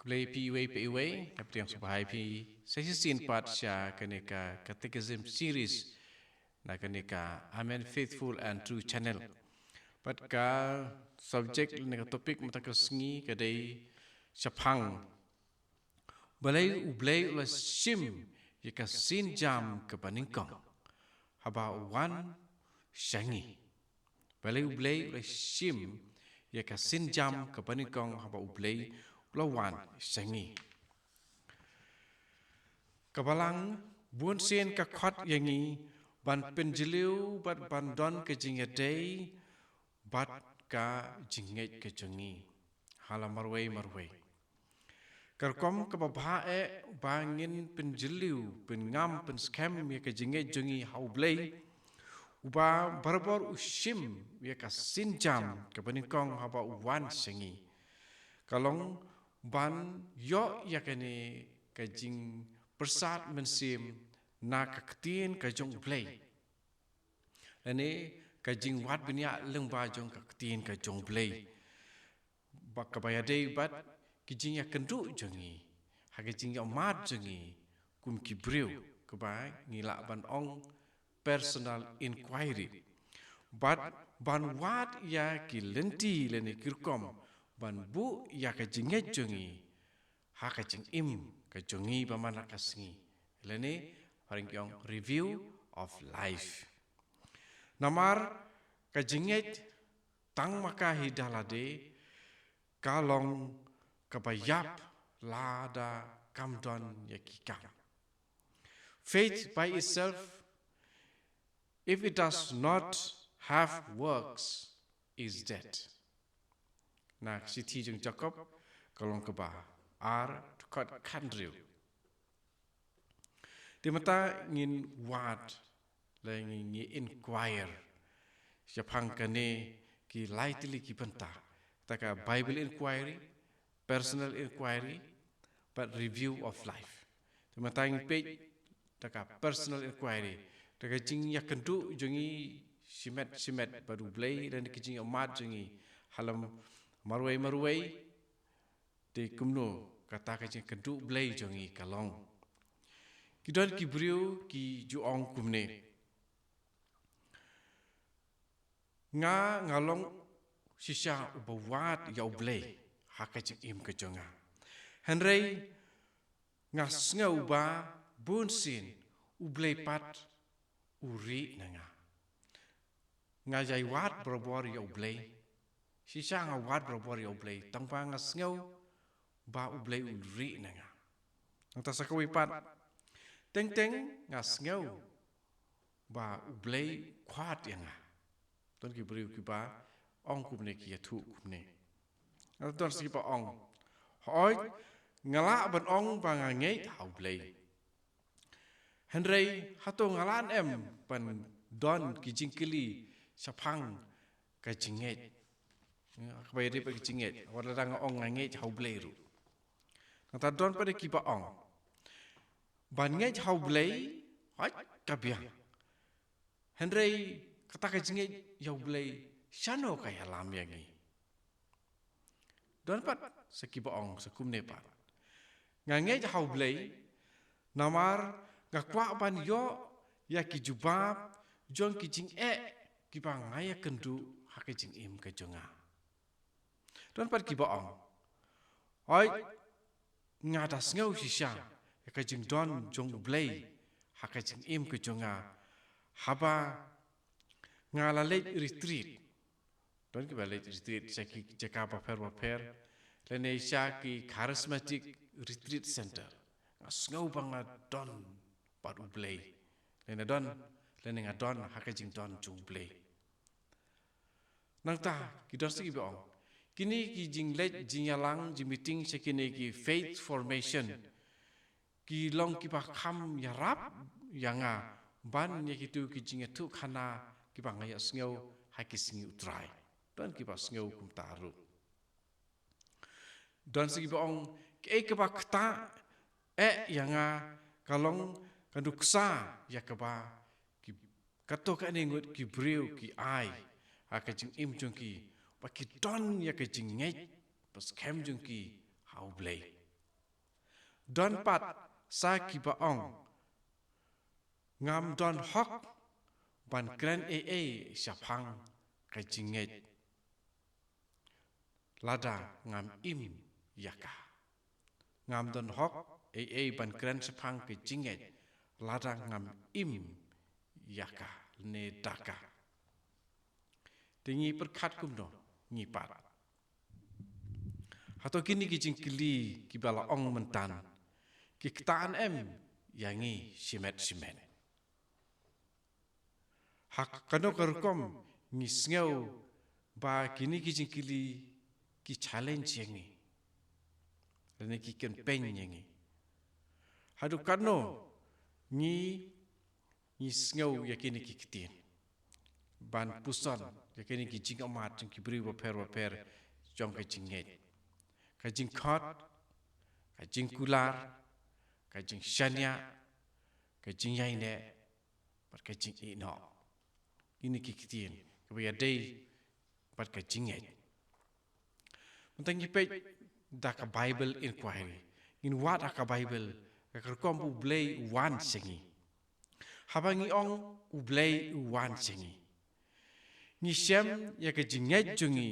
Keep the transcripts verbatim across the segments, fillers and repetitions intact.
Blei phi iwei pa iwei, nga pdiang sngewbha ïa phi sa shisien pat sha kane ka Catechism series na kane ka Amen Faithful and True channel. Bad ka subject lane ka topic mynta ka sngi ka dei shaphang balei U Blei u la shim ïa ka sienjam kaba nyngkong haba u wan sha ngi. Balei U Blei u la shim ïa ka sienjam kaba nyngkong haba U Blei u la wan sha ngi. Ka Balang bunsien ka khot ïa ngi ban pynjylliew bad ban don ka jingïadei bad ka jingngeit ka jong ngi ha la marwei marwei. Ka rukom kaba bha eh ba ngin pynjylliew, pynngam, pynskhem ïa ka jingngeit jong ngi ha U Blei uba barabor u shim ïa ka sienjam kaba nyngkong haba u wan sha ngi, ka long ban ïoh ïa kane ka jingpyrsad mynsiem na ka ktien ka jong U Blei, lane ka jingwad bniah lyngba jong ka ktien ka jong U Blei, ba kaba ïadei bad ki jingïakynduh jong ngi ha ka jingïohmad jong ngi kum ki briew, kaba ngi lah ban ong personal inquiry. Bad ban wad ïa ki lynti lane ki rukom ban buh ïa ka jingngeit jong ngi ha ka jingim ka jong ngi ba man la ka sngi, lane phareng ki ong review of life. Namar ka jingngeit tang ma ka hi da lade ka long kaba ïap lada kam don ïa ki kam. Faith by itself, if it does not have works, is dead. Na ka shithi jong Jakob ka long kaba ar, dkhot khathynriew. Te mynta ngin wad lane ngi, ngi inquire shaphang kane ki lai tylli ki bynta. Ta ka Bible inquiry, personal inquiry, bad review of life. Te mynta ngin peit ta ka personal inquiry, ta ka jingïakynduh jong ngi shimet shimet bad U Blei lane ka jingïohmad jong ngi ha la marwei marwei. Te kumno kata ka jingkynduh Blei jong ngi ka long? Ki don ki briew ki ju ong kumne: Nga, nga long shisha uba wad ïa U Blei ha ka jingim ka jong nga. Hynrei nga sngew ba bunsien U Blei pat u rieh na nga. Nga ïai wad barabor ïa U Blei. Shisha nga wad barabor ïa U Blei, tang ba nga sngew ba U Blei u rieh na nga. Nangta sa kawei pat: Teng teng nga sngew ba U Blei u khot ïa nga. Don ki briew kiba ong kumne, ki ïathuh kumne. Nangta don sa kiba ong: Hooid, nga lah ban ong ba nga ngeit ha U Blei. Hynrei hato nga lah em ban don ki jingkylli shaphang ka jingngeit? Kaba ïadei bad ka jingngeit, wat lada nga ong nga ngeit ha U Blei ruh. Nangta don pat de kiba ong: Ban ngeit ha U Blei, hooid ka biang. Hynrei kata ka jingngeit ïa U Blei, shano ka ïalam ïa ngi? Don pat sa kiba ong sa kumne pat: Nga ngeit ha U Blei, namar nga kwah ban ïoh ïa ki jubab jong ki jingeh kiba nga ïakynduh ha ka jingim ka jong nga. Don pat kiba ong: Hooid, nga da sngew shisha ïa ka jingdon jong U Blei ha ka jingim ka jong nga haba nga la leit retreat. Don kiba leit retreat sha ki jaka bapher bapher, lane sha ki charismatic retreat center. Nga sngew ba nga don bad U Blei, lane don, lane nga don ha ka jingdon jong U Blei. Nangta ki don sa kiba ong: Kine ki jingleit jingïalang jingmeeting sha kine ki faith formation ki long kiba kham ïarap ïa nga ban ïa kito ki jingïathuhkhana kiba nga ïohsngew ha ki sngi U Trai. Don kiba sngew kumta ruh. Don sa kiba ong: Kaei kaba ktah eh ïa nga ka long ka nuksa ïa kaba ki, kato kane ngut ki briew ki ai ha ka jingim jong ki, ba ki don ïa ka jingngeit ba skhem jong ki ha U Blei. Don pat sa kiba ong, ngam don hok ban kren ei ei shaphang ka jingngeit lada ngam im ïa ka. Ngam don hok ei ei ban kren shaphang ka jingngeit lada ngam im ïa ka ne da ka. Te ngi pyrkhat kumno ngi pat? Hato kine ki jingkylli kiba la ong mynta ki ktah em ïa ngi shimet shimet? Ha kano ka rukom ngi sngew ba kine ki jingkylli ki challenge ïa ngi, lane ki kynpeng ïa ngi? Haduh katno ngi ngi sngew ïa kine ki ktien ban puson ïa kine ki jingmad jong ki briew bapher bapher jong ka jingngeit? Ka jingkhot, ka jingkular, ka jingshaniah, ka jingïaineh, bad ka jingïehnoh. Kine ki ktien kiba ïadei bad ka jingngeit. Mynta ngi peit da ka Bible inquiry, ngin wad ha ka Bible ka rukom U Blei u wan sha ngi. Haba ngi ong U Blei u wan sha ngi, ngi shem ïa ka jingngeit jong ngi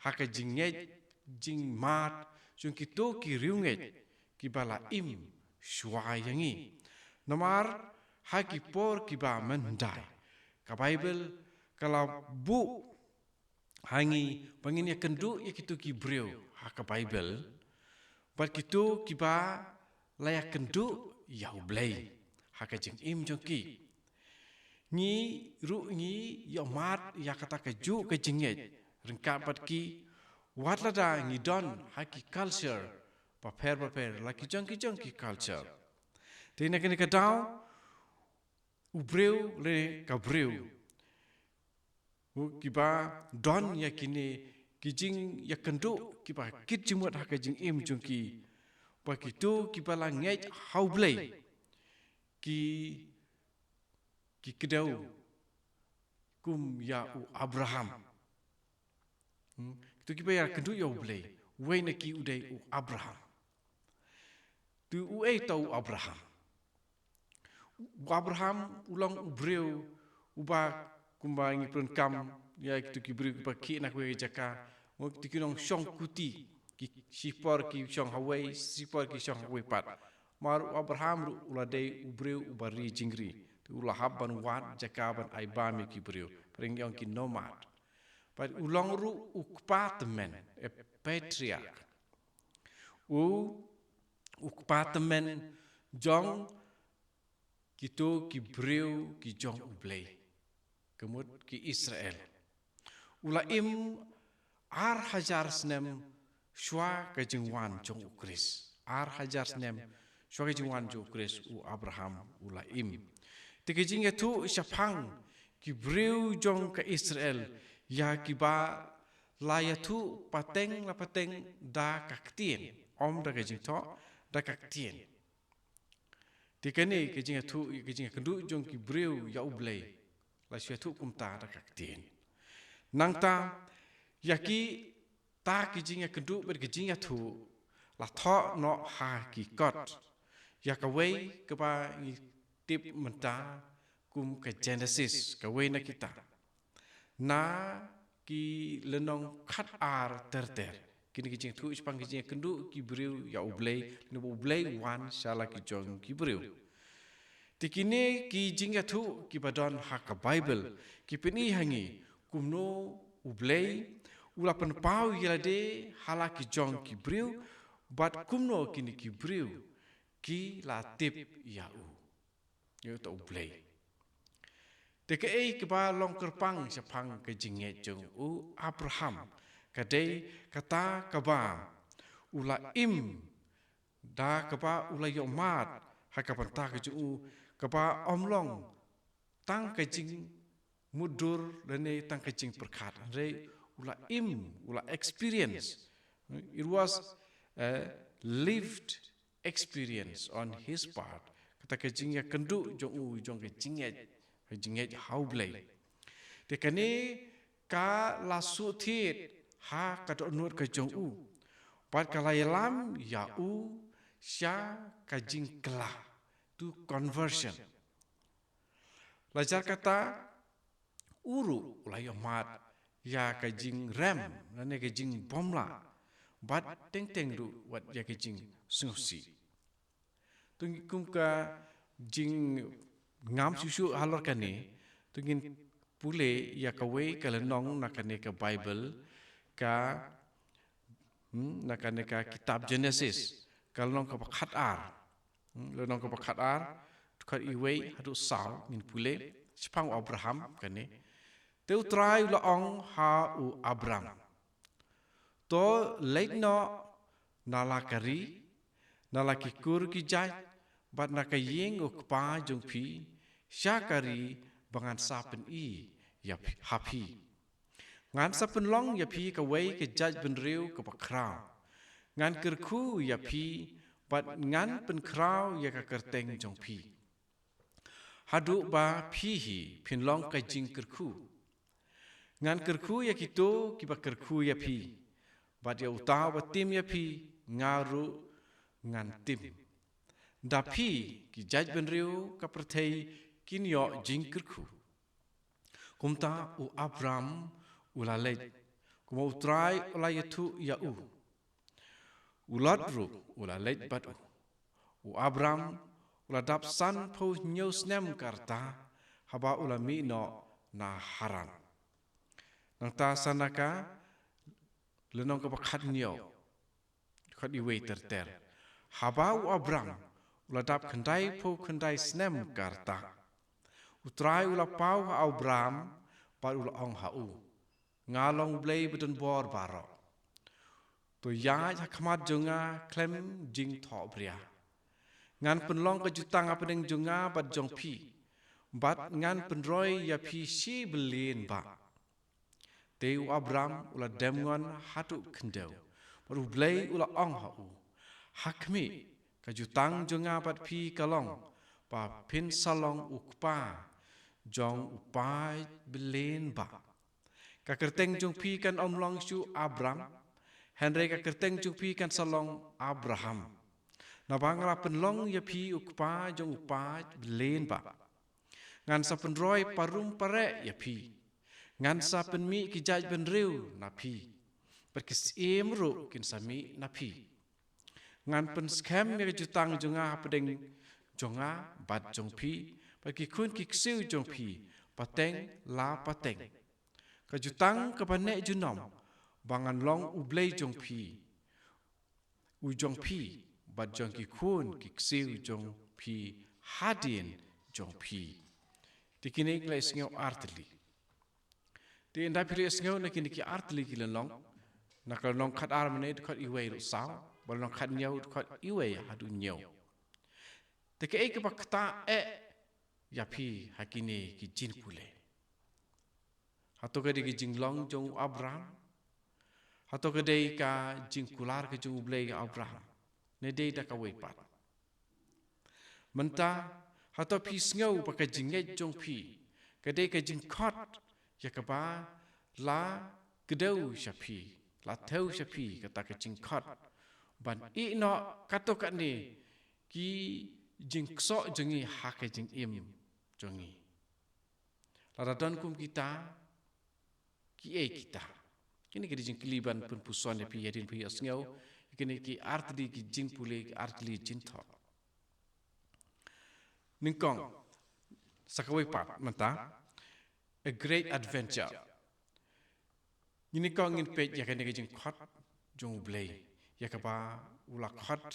ha ka jingngeit jingmad jong kito ki riewngeit kiba la im shuwa ïa ngi. Namar ha ki por kiba mynhyndai ka Bible ka la buh ha ngi ba ngin ïakynduh ïa kito ki briew ha ka Bible bad kito kiba la ïakynduh ïa U Blei ha ka jingim jong ki. Ngi ruh ngi ïohmad ïa kata kajuh ka jingngeit ryngkat bad ki, wat lada ngi don ha ki culture bapher bapher, la ki jong ki jong ki culture. Te na kane ka daw u briew lane ka briew kiba don ïa kine ki jingïakynduh kiba kit jingmut ha ka jingim jong ki, ba kito kiba la ngeit ha U Blei ki, ki kdew kum ïa u Abraham. Hmm? Kito kiba ïakynduh ïa U Blei, uwei na ki u dei u Abraham. Te uei uta u Abraham? U Abraham u long u briew uba, kumba ngi pyndonkam ïa kito ki briew kiba khih na kawei ka jaka, mo, kito ki nongshong kuti, ki shipor ki shong hawei, shipor ki shong hawei pat. Namar u Abraham ruh u la dei u briew uba ri jingri. Te u la hap ban wad jaka ban ai bam ïa ki briew, pyrshah ngi ong ki nomad. Bad u long ruh u kpa tymmen, a patriarch. U, u kpa tymmen jong kito ki briew ki jong U Blei, ka mut ki Israel. U la im ar hajar snem shuwa ka jingwan jong U Khrist. Ar hajar snem shuwa ka jingwan jong U Khrist u Abraham u la im. Te ka jingïathuh shaphang ki briew jong ka Israel ïa kiba la ïathuh pateng la pateng da ka ktien, ym da ka jingthoh, da ka ktien. Te kane ka jingïathuh, ka jingïakynduh jong ki briew ïa U Blei la shu ïathuh kumta da ka ktien. Nangta ïa kita ki jingïakynduh bad ki jingïathuh la thoh noh ha ki kot, ïa kawei kaba ngi tip mynta kum ka Genesis, kawei na kita. Na ki lynnong khat ar ter ter, kine ki jingïathuh shaphang ki jingïakynduh ki briew ïa U Blei, lane ba U Blei u wan sha la ki jong ki briew. Te kine ki jingïathuh kiba don ha ka Bible ki pyni ha ngi kumno U Blei u la pynpaw ïalade ha la ki jong ki briew, bad kumno kine ki briew ki la tip ïa u, ïa uta U Blei. Te kaei kaba long kyrpang shaphang ka jingngeit jong u Abraham? Ka dei kata kaba u la im, da kaba u la ïohmad ha ka bynta ka jong u, kaba ym long tang ka jingmutdur lane tang ka jingpyrkhat, hynrei u la im, u la experience. It was a lived experience on his part. Kata ka jingïakynduh jong u, jong ka jingngeit, ka jingngeit ha U Blei. Te kane ka la shu thied ha ka dohnud ka jong u, bad ka la ïalam ïa u sha ka jingkylla, to conversion. La jar kata, u ruh u la ïohmad ïa ka jingrem, lane ka jingbymlah, bad teng teng ruh wat ïa ka jingsngewsih. To ngi kum ka jingngam shuh shuh halor kane, to ngin pule ïa kawei ka lynnong na kane ka Baibl, ka, hmm, na kane ka kitab Jenesis, ka lynnong kaba khatar. Hmm, lynnong kaba khatar, dkhot iwei haduh saw, ngin pule shaphang u Abraham kane. Te U Trai u la ong ha u Abram: To leit noh na la ka ri, na la ki kur ki jait, bad na ka ïing u kpa jong phi, sha ka ri ba ngan sa pyni ïa phi, ha phi. Ngan sa pynlong ïa phi kawei ka jaitbynriew kaba khraw. Ngan kyrkhu ïa phi, bad ngan pynkhraw ïa ka kyrteng jong phi, haduh ba phi hi phin long ka jingkyrkhu. Ngan kyrkhu ïa kito kiba kyrkhu ïa phi, bad ïa uta uba tim ïa phi, nga ruh ngan tim. Da phi, ki jaitbynriew ka pyrthei kin ïoh jingkyrkhu. Kumta u Abram u la leit, kumba U Trai u la ïathuh ïa u. U Lot ruh u la leit bad u. U Abram u la dap sanphew hynñiew snem ka rta, haba u la mih noh na Haran. Nangta sa na ka lynnong kaba khathynñiew, dkhot iwei ter ter. Haba u Abram u la dap khyndaiphew khyndai snem ka rta, U Trai u la paw ha u Abram, bad u la ong ha u: Nga long U Blei badonbor baroh. To ïaid ha khmat jong nga khlem jingthohbria. Ngan pynlong ka jutang hapdeng jong nga bad jong phi, bad ngan pynroi ïa phi shi billion bah. Te u Abram u la dem ngon haduh khyndew, bad U Blei u la ong ha u: Ha khmih, ka jutang jong nga bad phi ka long ba phin sa long u kpa jong u paid billion bah. Ka kyrteng jong phi kan ym long shuh Abram, hynrei ka kyrteng jong phi kan sa long Abraham, naba nga la pynlong ïa phi u kpa jong u paid billion bah. Ngan sa pynroi parum pareh ïa phi. Ngan sa pynmih ki jaitbynriew na phi, bad ki syiem ruh kin sa mih na phi. Ngan pynskhem ïa ka jutang jong nga hapdeng jong nga bad jong phi, bad ki khun ki ksiew jong phi, pateng la pateng. Ka jutang kaba neh junom, ba ngan long U Blei jong phi, u jong phi, bad jong ki khun ki ksiew jong phi hadien jong phi. Te kine ki la ïohsngew artylli. Te ynda phi la ïohsngew na kine ki artylli ki lynnong, na ka lynnong khatar mynne dkhot iwei haduh saw, bad lynnong khathynñiew dkhot iwei haduh hynñiew. Te kaei kaba ktah eh ïa phi ha kine ki jingpule? Hato ka dei ka jinglong jong u Abraham? Hato ka dei ka jingkular ka jong U Blei ïa u Abraham? Ne dei da kawei pat? Mynta, hato phi sngew ba ka jingngeit jong phi ka dei ka jingkhot ïa kaba la kdew sha phi, la thew sha phi kata ka jingkhot ban ïeh noh katto katne ki jingksoh jong ngi ha ka jingim jong ngi? Lada don kum kita, kiei kita? Kine ki dei jingkylli ban pynpuson ïa phi hadien phi ïohsngew ïa kine ki artylli ki jingpule, ki artylli jingthoh. Nyngkong, sa kawei pat mynta, a great adventure. Ngi nyngkong ngin peit ïa kane ka jingkhot jong U Blei, ïa kaba u la khot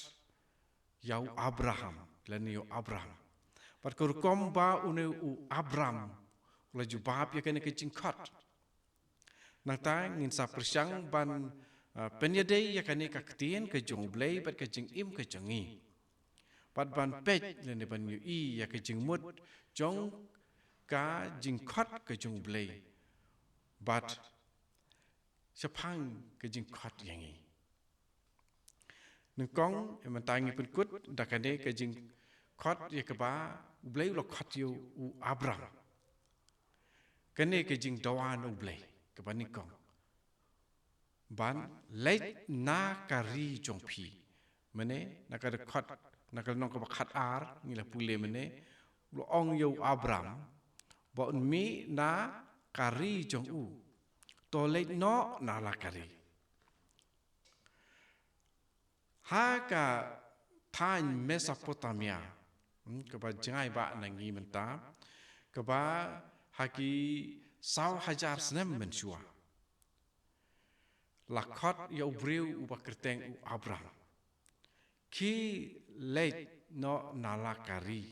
ïa u Abraham, lane ïa u Abraham. Bad ka rukom ba une u Abram u la jubab ïa kane ka jingkhot. Nangta ngin sa pyrshang ban, uh, pynïadei ïa kane ka ktien ka jong U Blei bad ka jingim ka jong ngi, bad ban peit lane ban ïohi ïa ka jingmut jong ka jingkhot ka jong U Blei bad shaphang ka jingkhot ïa ngi. Nyngkong, mynta ngi pynkut da kane ka jingkhot ïa kaba U Blei u la khot ïa u Abram. Kane ka jingdawa na U Blei kaba nyngkong, ban leit na ka ri jong phi, Mynne, na ka dkhot, na ka lynnong kaba khat ar, ngi la pule mynne, u la ong ïa u Abram, ba un mih na ka ri jong u. To leit noh na la ka ri. Ha ka thaiñ Mesopotamia, hmm, kaba jngai bha na ngi mynta, kaba ha ki saw hajar snem mynshuwa. La khot ïa u briew uba kyrteng u Abram. Khie leit noh na la ka ri.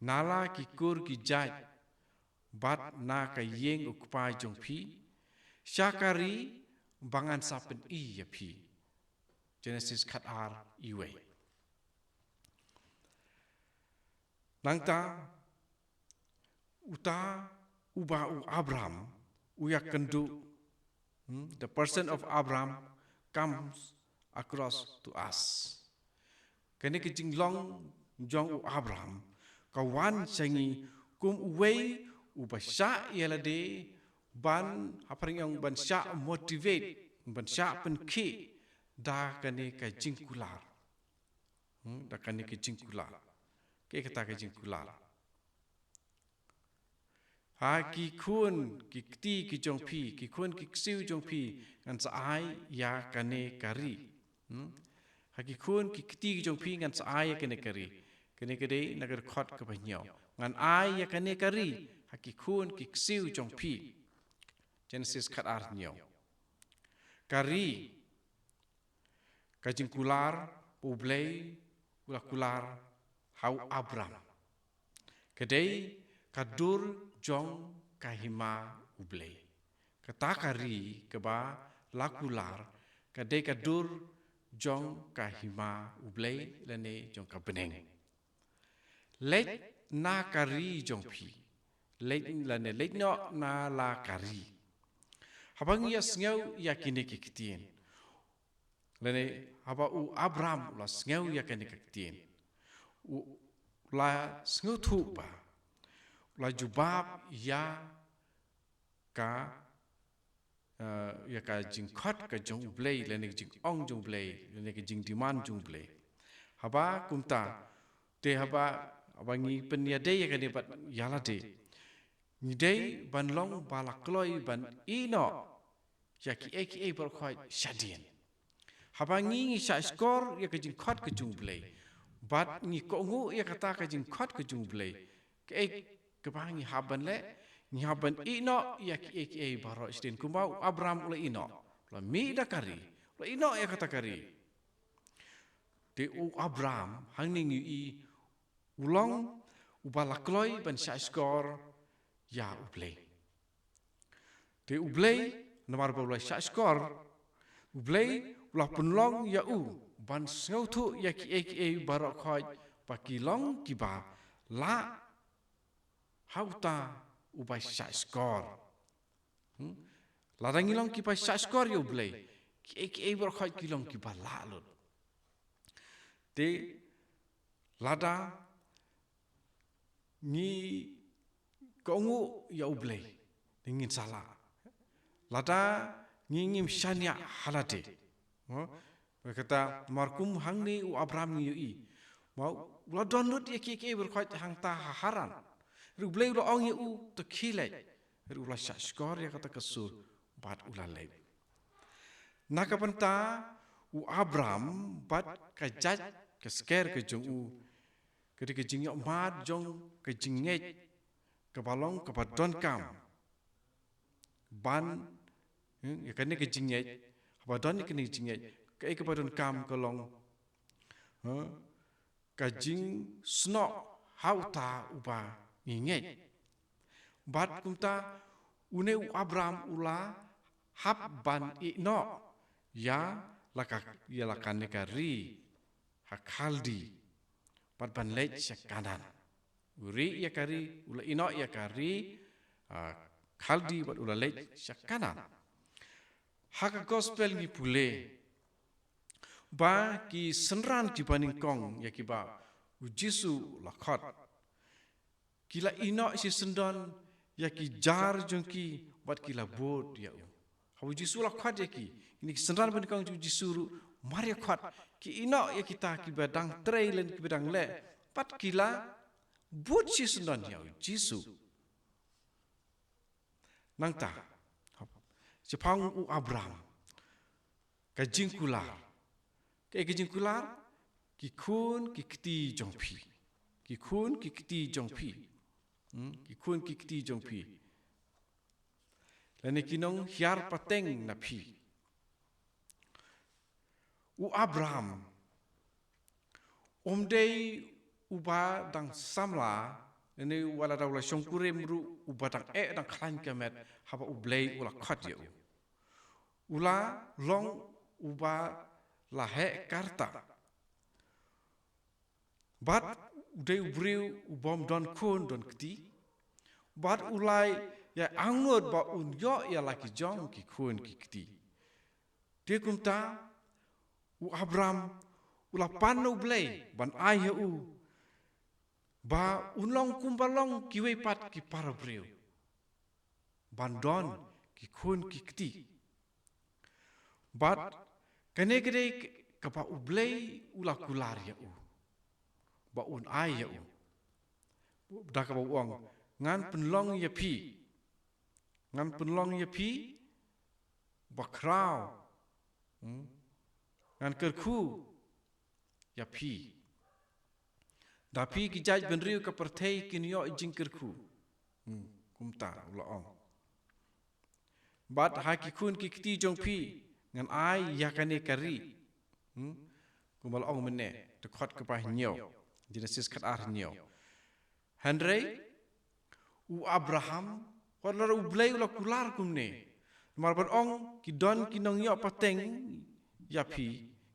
Na la ki kur ki jait, bad na ka ïing u kpa jong phi, sha ka ri ba ngan sa pyni ïa phi. Genesis khat ar, iwei. Nangta, uta uba u Abram, u ïakynduh, hmm, the person of Abram comes across to us. Kane ka jinglong jong u Abram, ka wan sha ngi kum uwei uba shah ïa lade, ban, ha phareng ong ban shah motivate, ban shah pynkhih, da kane ka jingkular. Hmm, da kane ka jingkular. Kaei kata ka jingkular? Ha ki khun ki kti ki jong phi, ki khun ki ksiew jong phi, ngan sa ai ïa kane ka ri. Hmm? Ha ki khun ki kti ki jong phi ngan sa ai ïa kane ka ri. Kane ka dei na ka dkhot kaba hynñiew. Ngan ai ïa kane ka ri ha ki khun ki ksiew jong phi. Genesis khat ar, hynñiew. Ka ri, ka jingkular ba U Blei u la kular ha u Abram. Ka dei ka dur jong ka hima U Blei. Kata ka ri kaba la kular, ka dei ka dur jong ka hima U Blei lane jong ka bneng. Leit na ka ri jong phi. Leit lane leit noh na la ka ri. Haba ngi ïa sngew ïa kine ki ktien, lane haba u Abram u la sngew ïa kane ka ktien, u la sngewthuh ba, u la jubab ïa ka, eh, ïa ka jingkhot ka jong U Blei, lane ka jingong jong U Blei, lane ka jingdemand jong U Blei. Haba kumta, te haba, haba ngi pynïadei ïa kane bad ïa lade, ngi dei ban long ba la kloi ban ïeh noh ïa kiei kiei baroh khoit shadien. Haba ngi ngi shah shkor ïa ka jingkhot ka jong U Blei, bad ngi kohnguh ïa kata ka jingkhot ka jong U Blei, kaei kaba ngi hap ban leh? Ngi hap ban ïeh noh ïa kiei kiei baroh shadien, kumba u Abram u la ïeh noh. U la mih da ka ri, u la ïeh noh ïa kata ka ri. Te u Abram, hangne ngi ïohi, u long uba la kloi ban shah shkor ïa U Blei. Te U Blei, namar ba u la shah shkor, U Blei u la pynlong ïa u ban sngewthuh ïa kiei kiei baroh khoit ba ki long kiba lah ha uta uba shah shkor. Hmm? Lada ngi long kiba shah shkor ïa U Blei, kiei kiei baroh khoit ki long kiba lah lut. Te lada ngi kohnguh ïa U Blei, ngin sa lah. Lada ngi ngim shaniah ha lade. Mo? Kata namar kum hangne u Abram ngi ïohi, mo, u la don lut ïa kiei kiei baroh khoit hangta ha Haran. Hynrei U Blei u la ong ïa u, to khie leit. Hynrei u la shah shkor ïa kata ka sur bad u la leit. Na ka bynta u Abram bad ka jait ka sker ka jong u, ka dei ka jingïohmad jong ka jingngeit kaba long kaba donkam. Ban, hmm, ïa kane ka jingngeit, haba don ïa kane ka jingngeit, kaei kaba donkam ka long, ha, ka jingsnoh ha uta uba ngi ngeit. Bad kumta une u Abram u la hap ban ïeh noh ïa la ka, ïa la kane ka ri ha Kaldi, bad ban leit sha Kanaan. U ri ïa ka ri, u la ïeh noh ïa ka ri, ah, Kaldi bad u la leit sha Kanaan. Ha ka gospel ngi pule ba ki synran kiba nyngkong ïa kiba u Jisu u la khot, ki la ïeh noh shisyndon ïa ki jar jong ki bad ki la bud ïa u. Haba u Jisu u la khot ïa ki, kine ki synran ba nyngkong jong u Jisu ruh mar ïa khot, ki ïehnoh ïa kita kiba dang trei lane kiba dang leh, bad ki la bud shisyndon ïa u Jisu. Nangta, shaphang u Abraham, ka jingkular. Kaei ka jingkular? Ki khun ki kti jong phi. Ki khun ki kti jong phi. Hmm? Ki khun ki kti jong phi. Lane ki nonghiar pateng na phi. U Abraham, um dei uba dang samla, lane uba la dau la shongkurim ruh, uba dang eh dang khlaiñ ka met, haba U Blei u la khot ïa u. U la long uba la heh ka rta. Bad u dei u briew u bym don khun don kti. Bad u la ïa angnud ba un ïoh ïa la ki jong ki khun ki kti. Te kumta u Abraham u la pan na U Blei ban ai ha u ba un long kumba long kiwei pat ki para briew, ban don ki khun ki kti. Bad kane ka dei kaba U Blei u la kular ïa u ba un ai ïa u, da kaba u ong, ngan pynlong ïa phi, ngan pynlong ïa phi bakhraw. Hmm? Ngan kyrkhu ïa phi. Da phi ki jaitbynriew ka pyrthei kin ïoh jingkyrkhu. Hmm, kumta u la ong. Bad ha ki khun ki kti jong phi ngan ai ïa kane ka ri. Hmm? Kumba la ong mynne, dkhot kaba hynñiew. Genesis khatar hynñiew. Hynrei u Abraham, wat la U Blei u la kular kumne, namar ban ong, ki don ki nongïoh pateng ïa phi,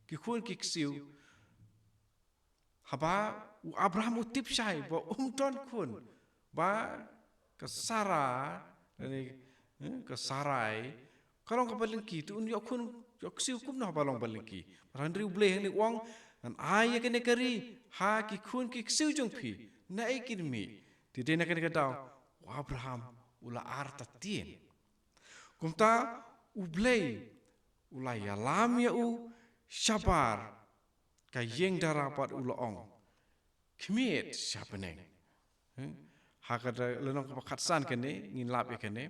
ki khun ki ksiew. Haba u Abraham u tip shai ba um don khun, ba ka Sara, lane, eh, ka Sarai, ka long kaba lyngkhi, te un ïoh khun ïoh ksiew kumno haba long ba lyngkhi? Hynrei U Blei hangne u ong, ngan ai ïa kane ka ri ha ki khun ki ksiew jong phi. Naei kin mih? Te dei na kane ka daw u Abraham u la artatien. Kumta U Blei u la ïalam ïa u shabar ka ïing dara bad u la ong, khmied sha bneng. Hmm? Ha ka da lynnong kaba khatsan kane, ngin lap ïa kane.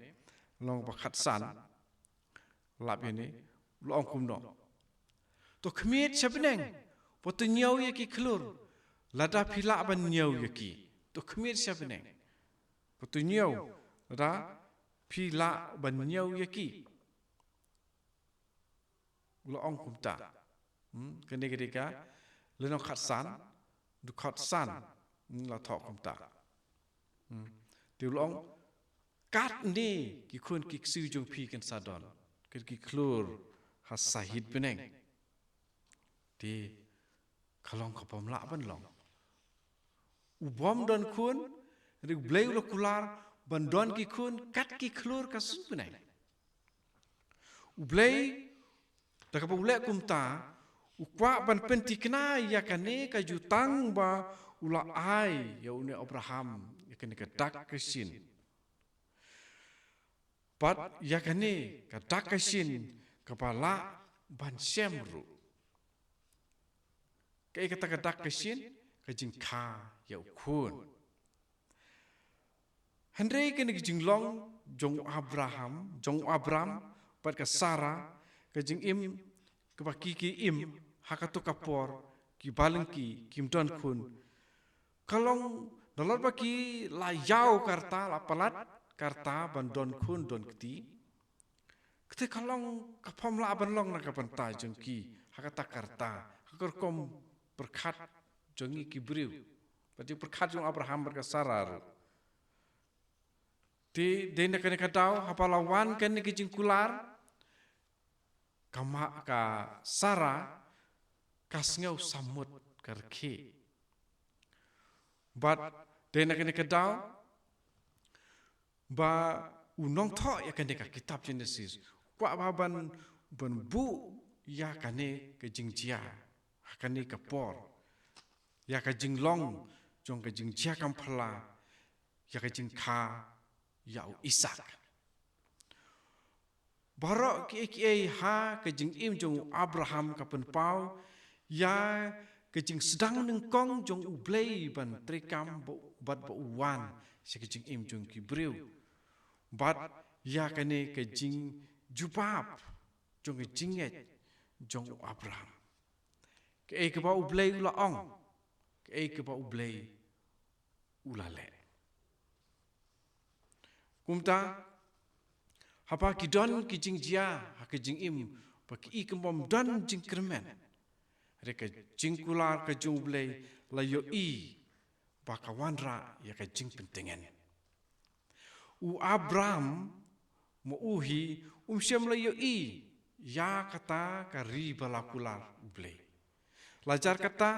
Lynnong kaba khatsan, lap ïa ne, u la ong kumno? To khmied sha bneng, bad to ñiew ïa ki khlur, lada phi lah ban ñiew ïa ki. To khmied sha bneng, bad to ñiew, lada phi lah ban ñiew ïa ki. U la ong kumta. Hmm, kane ka dei ka lynnong khatsan, dkhot san, hmm, la thoh kumta. Hmm. Te u la ong, katne ki khun ki ksiew jong phi kin sa don, kat ki khlur ha sahit bneng. Te ka long ka bym lah ban long. U bym don khun, hynrei U Blei u la kular ban don ki khun kat ki khlur ka suiñ bneng. U Blei, da kaba u leh kumta, u kwah ban pynthikna ïa kane ka jutang ba u la ai ïa une u Abraham, ïa kane ka dak ka shin. Bad ïa kane ka dak ka shin kaba lah ban shem ruh. Kaei kata ka dak ka shin? Ka jingkha ïa u khun. Hynrei kane ka jinglong jong u Abraham, jong u Abram, bad ka Sara, ka jingim, kaba ki ki im ha kato ka por, ki balang ki, kim don khun. Ka long, nalor ba ki la ïaw ka rta, la palat ka rta ban don khun don kti. Kata ka long, ka pham lah ban long na ka bynta jong ki ha kata ka rta, ha ka rukom pyrkhat jong ngi ki briew, bad jong pyrkhat jong Abraham bad ka Sara ruh. Te dei na kane ka daw, haba la wan kane ka jingkular, ka ma ka Sara ka sngew samut ka rkhie. Bad dei na kane ka daw ba u nongthoh ïa kane ka kitab Genesis u kwah ba ban, ban buh ïa kane ka jingjia ha kane ka por, ïa ka jinglong jong ka jingjia kam phylla, ïa ka jingkha ïa u Isak. Baroh kiei kiei ha ka jingim jong u Abraham ka pynpaw ïa ka jingsdang nyngkong jong U Blei ban treikam ba, bad ba u wan sha ka jingim jong ki briew. Bad ïa kane ka jingjubab jong ka jingngeit jong u Abraham. Kaei kaba U Blei u la ong, kaei kaba U Blei u la leh. Kumta, haba ki don ki jingjia ha ka jingim, ba ki i kum bym don jingkyrmen, hynrei ka jingkular ka jong U Blei la ïohi ba ka wanrah ïa ka jingpyntngen. U Abraham, ma u hi, um shym la ïohi ïa kata ka ri ba la kular U Blei. Lajar kata,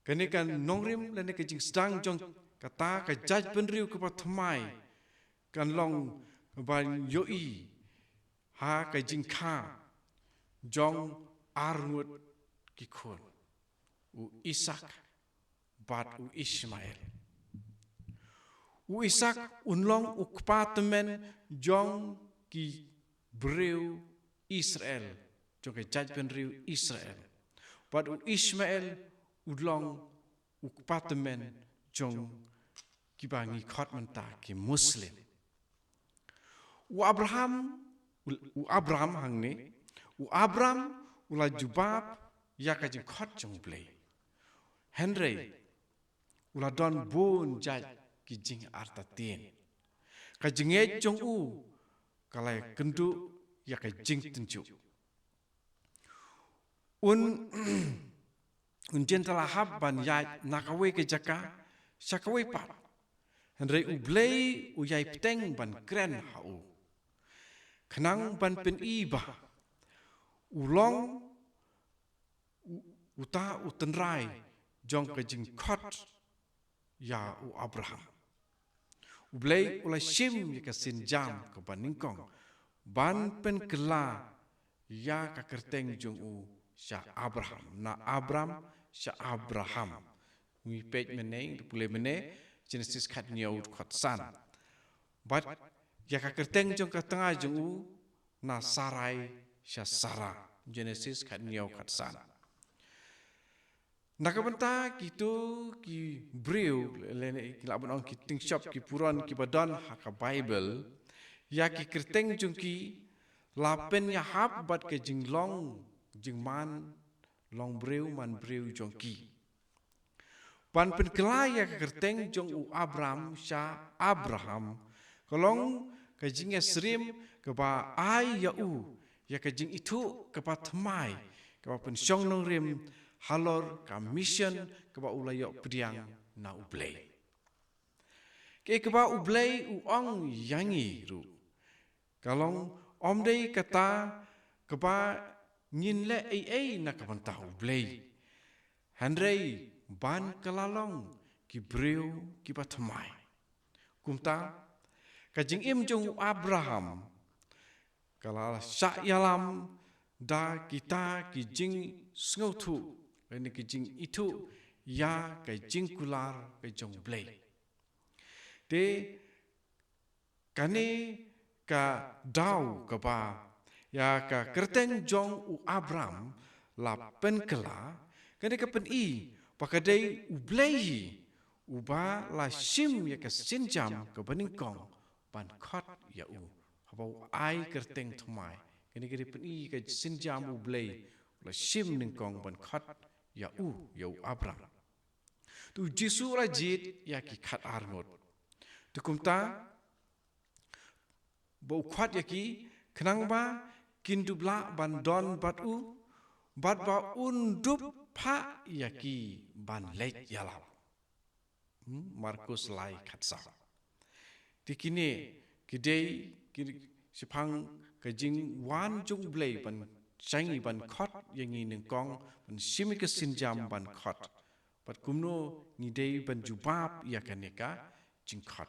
kane ka nongrim lane ka jingsdang jong kata ka jaitbynriew kaba thymmai kan long ban ïohi ha ka jingkha jong arngut ki khun, u Isak bad u Ishmael. U Isak un long u kpa tymmen jong ki briew Israel, jong ka jaitbynriew Israel. Bad u Ishmael un long u kpa tymmen jong kiba ngi khot mynta ki Muslim. U Abraham, u, u Abraham hangne, u Abraham u la jubab ïa ka jingkhot jong U Blei. Hynrei u la don bun jait ki jingartatien. Ka jingngeit jong u ka la kynduh ïa ka jingtynjuh. Un, un jin tyllahap ban ïaid na kawei ka jaka sha kawei pat. Hynrei U Blei u ïai bteng ban kren ha u, khnang ban pyni ba u long u, uta u tynrai jong ka jingkhot ïa u Abraham. U Blei u la shim ïa ka sienjam kaba nyngkong ban pynkylla ïa ka kyrteng jong u sha Abraham, na Abram sha Abraham. Ngi peit mynne, ngi pule mynne, Genesis khathynñiew dkhot san. Bad ïa ka kyrteng jong ka tnga jong u, na Sarai sha Sara. Genesis khathynñiew khatsan. Na ka bynta kito ki briew, lane ki lah ban ong ki tyngshop, ki puron kiba don ha ka Baibl, ïa ki kyrteng jong ki la pynïahap bad ka jinglong jingman longbriew manbriew jong ki. Ban pynkylla ïa ka kyrteng jong u Abram sha Abraham ka long ka jingïasyriem kaba ai ïa u ïa ka jingithuh kaba thymmai, kaba pynshong nongrim halor ka mission kaba u la ïoh pdiang na U Blei. Kaei kaba U Blei u ong ïa ngi ruh ka long, ym dei kata kaba ngin leh ei ei na ka bynta U Blei, hynrei ban kylla long ki briew kiba thymmai. Kumta, ka jingim jong u Abraham ka la shah ïalam da kita ki jingsngewthuh, lane ki jingithuh ïa ka jingkular ka jong U Blei. Te kane ka daw kaba ïa ka kyrteng jong u Abram la pynkylla, kane ka pyni ba ka dei U Blei hi uba la shim ïa ka sienjam kaba nyngkong ban khot ïa u. Haba u ai kyrteng thymmai, kane ka dei pyni ka sienjam U Blei u la shim nyngkong ban khot ïa u, ïa u Abram. Te u Jisu u la jied ïa ki khatar ngut. Te kumta, ba u khot ïa ki, khnang ba kin dup lah ban don bad u, bad ba un dup phah ïa ki ban leit ïalap. Hmm, Markus lai khatsaw. Te kine ki dei ki shaphang ka jingwan jong U Blei ban sha ngi ban khot ïa ngi nyngkong, ban shim ïa ka sienjam ban khot. Bad kumno ngi dei ban jubab ïa kane ka jingkhot.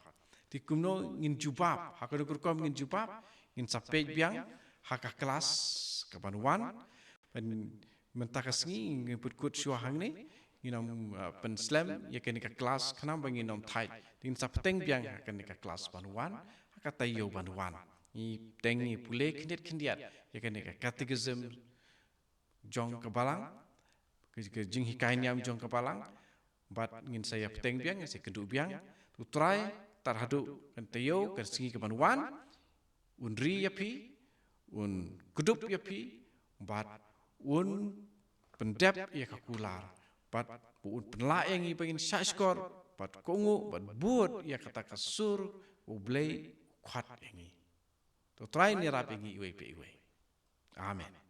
Te kumno ngin jubab, ha kano ka rukom ngin jubab, ngin sa peit biang ha ka klas kaban wan. Ban mynta ka sngi ngin pynkut shuwa hangne, ngin ym, uh, pynslem ïa kane ka klas khnang ba ngin ym thait. Te ngin sa bteng biang ha kane ka klas ban wan, ha ka taïew ban wan. Ngi teng ngi pule khyndiat khyndiat ïa kane ka catechism jong ka balang, ka, ka jinghikai niam jong ka balang, bad ngin sa ïa bteng biang, ngin sa kynduh biang. To Trai, tar haduh kan taïew, kan sngi ka ban wan, un ri ïa phi, un kdup ïa phi, bad un pyndep ïa ka kular, bad ba un pynlah ïa ngi ba ngin shah shkor, bad kohnguh, bad bud ïa kata ka sur U Blei u khot ïa ngi. To Trai un ïarap ïa ngi iwei pa iwei. Amen.